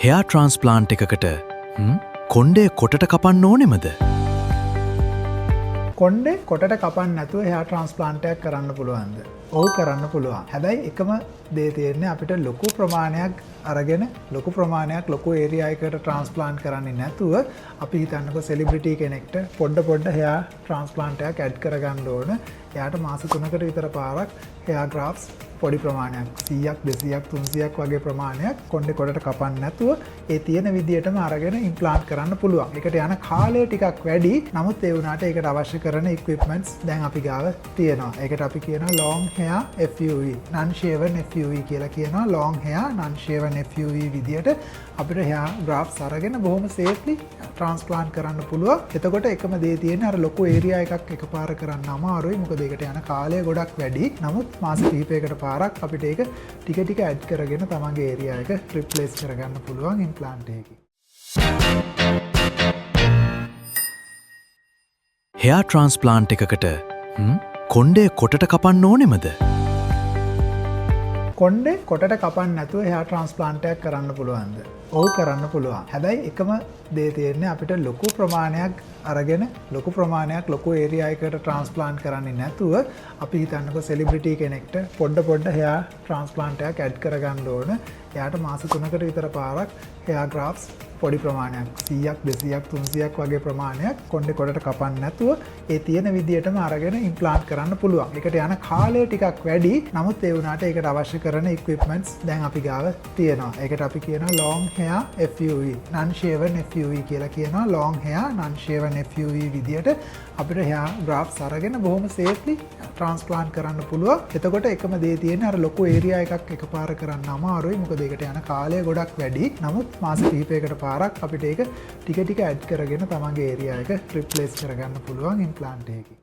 Hair transplant එකකට කොණ්ඩය කොටට කපන්න ඕනෙමද? කොණ්ඩේ කොටට කපන්න නැතුව හෙයා ට්‍රාන්ස්ප්ලාන්ට් එකක් කරන්න පුළුවන්ද? ඔව්, කරන්න පුළුවන්. හැබැයි එකම දේ තියෙන්නේ අපිට ලොකු ප්‍රමාණයක් අරගෙන ලොකු ප්‍රමාණයක් ලොකු ඒරියා එකකට ට්‍රාන්ස්ප්ලාන්ට් කරන්නේ නැතුව, අපි හිතන්නකෝ සෙලිබ්‍රිටි කෙනෙක්ට පොඩ පොඩ හෙයා ට්‍රාන්ස්ප්ලාන්ට් එකක් ඇඩ් කරගන්න ඕන. එයාට මාස 3කට විතර පාරක් හෙයා ග්‍රාෆ්ට්ස් පොඩි ප්‍රමාණයක්, 100ක්, 200ක්, 300ක් වගේ ප්‍රමාණයක් කොණ්ඩේ කොටට කපන්න නැතුව ඒ තියෙන විදියටම අරගෙන ඉම්ප්ලාන්ට් කරන්න පුළුවන්. ඒකට යන කාලය ටිකක් වැඩි. නමුත් ඒ වුණාට ඒකට අවශ්‍ය කරන ඉක්විප්මන්ට්ස් දැන් අපි ගාව තියෙනවා. ඒකට අපි කියනවා long hair FUE, non shaven FUE කියලා කියනවා. Long hair non shaven FUE විදියට අපිට hair grafts අරගෙන බොහොම safely transplant කරන්න පුළුවන්. එතකොට එකම දේ තියෙන්නේ අර ලොකු ඒරියා එකක් එකපාර කරන්න අමාරුයි. මොකද ඒකට යන කාලය ගොඩක් වැඩි. නමුත් මාස කිහිපයකට පාරක් අපිට ඒක ටික ටික ඇඩ් කරගෙන තමන්ගේ ඒරියා එක රිප්ලේස් කරගන්න පුළුවන් ඉම්ප්ලාන්ට් එකකින්. හෙයා ට්‍රාන්ස්ප්ලාන්ට් එකකට කොණ්ඩය කොටට කපන්න ඕනෙමද? කොණ්ඩේ කොටට කපන්න නැතුව හෙයා ට්‍රාන්ස්ප්ලාන්ට් එකක් කරන්න පුළුවන්ද? ඔව්, කරන්න පුළුවන්. හැබැයි එකම දේ තියෙන්නේ අපිට ලොකු ප්‍රමාණයක් අරගෙන ලොකු ප්‍රමාණයක් ලොකු ඒරියා එකකට ට්‍රාන්ස්ප්ලාන්ට් කරන්නේ නැතුව, අපි හිතන්නකෝ සෙලිබ්‍රිටි කෙනෙක්ට පොඩ පොඩ හෙයා ට්‍රාන්ස්ප්ලාන්ට් එකක් ඇඩ් කරගන්න ඕන. එයාට මාස 3කට විතර පාරක් හෙයා ග්‍රාෆ්ට්ස් පොඩි ප්‍රමාණයක්, 100ක්, 200ක්, 300ක් වගේ ප්‍රමාණයක් කොණ්ඩේ කොටට කපන්න නැතුව ඒ තියෙන විදියටම අරගෙන ඉම්ප්ලාන්ට් කරන්න පුළුවන්. ඒකට යන කාලය ටිකක් වැඩි. නමුත් ඒ වුණාට ඒකට අවශ්‍ය කරන ඉක්විප්මන්ට්ස් දැන් අපි ගාව තියෙනවා. ඒකට අපි කියනවා long hair FUE, non shaven FUE කියලා කියනවා. Long hair non shaven FUE විදියට අපිට hair grafts අරගෙන බොහොම safely transplant කරන්න පුළුවන්. එතකොට එකම දේ තියෙන්නේ අර ලොකු ඒරියා එකක් එකපාර කරන්න අමාරුයි. මොකද ඒකට යන කාලය ගොඩක් වැඩි. නමුත් මාස කිහිපයකට පාරක් අපිට ඒක ටික ටික ඇඩ් කරගෙන තමන්ගේ ඒරියා එක රිප්ලේස් කරගන්න පුළුවන් ඉම්ප්ලාන්ට් එකකින්.